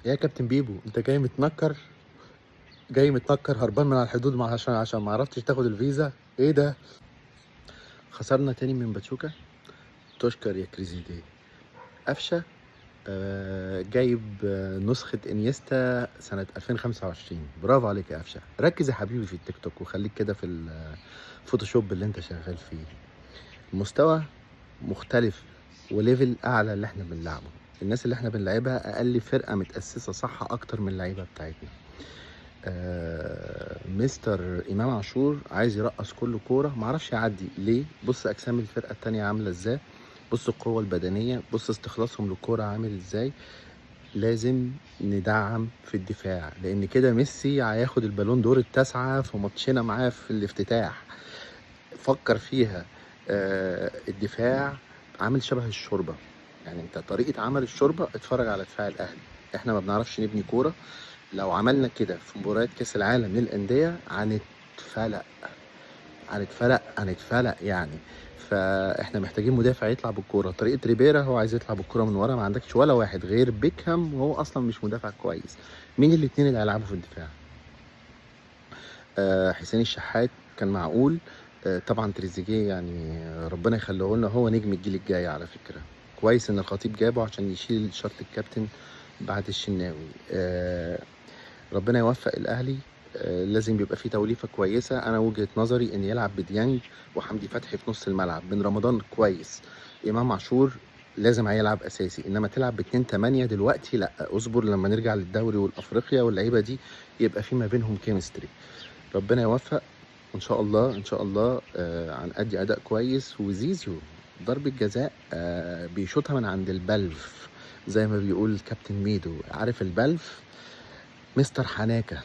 يا كابتن بيبو، انت جاي متنكر، جاي متنكر هربان من على الحدود عشان ما عرفتش تاخد الفيزا. ايه ده؟ خسرنا تاني من باتشوكا. تشكر يا كريزيدي. قفشه جايب نسخة انيستا سنة 2025. برافو عليك يا قفشة. ركز يا حبيبي في التيك توك وخليك كده في الفوتوشوب اللي انت شغال فيه. مستوى مختلف و level اعلى اللي احنا بنلعبه. الناس اللي احنا بنلعبها اقل فرقة متأسسة صح اكتر من اللعيبة بتاعتنا. مستر امام عاشور عايز يرقص كل كورة، معرفش يعدي ليه. بص اجسام الفرقة التانية عاملة ازاي، بص القوة البدنية، بص استخلاصهم للكورة عامل ازاي. لازم ندعم في الدفاع، لان كده ميسي هياخد البالون دور التاسعة في ماتشنا معاه في الافتتاح. فكر فيها. الدفاع عامل شبه الشوربة، يعني انت طريقة عمل الشوربة. اتفرج على دفاع الاهلي، احنا ما بنعرفش نبني كورة. لو عملنا كده في مباريات كاس العالم للأندية هنتفلق، هنتفلق، هنتفلق يعني. فاحنا محتاجين مدافع يطلع بالكورة. طريقه ريبيرا هو عايز يطلع بالكورة من ورا، ما عندكش ولا واحد غير بيكهام، وهو اصلا مش مدافع كويس. مين الاثنين اللي هيلعبوا في الدفاع؟ حسين الشحات كان معقول. طبعا تريزيجيه يعني ربنا يخليه لنا، هو نجم الجيل الجاي على فكرة. كويس ان الخطيب جابه عشان يشيل شرط الكابتن بعد الشناوي. ربنا يوفق الاهلي. لازم يبقى فيه توليفة كويسة. انا وجهه نظري ان يلعب بديانج وحمدي فتحي في نص الملعب، بن رمضان كويس، امام عاشور لازم هيلعب اساسي. انما تلعب باتنين تمانية دلوقتي لا، اصبر لما نرجع للدوري والافريقيا واللعيبة دي يبقى في ما بينهم chemistry. ربنا يوفق وان شاء الله، ان شاء الله هنأدي اداء كويس. وزيزو ضربة جزاء بيشوطها من عند البلف زي ما بيقول الكابتن ميدو، عارف البلف؟ مستر حناكه.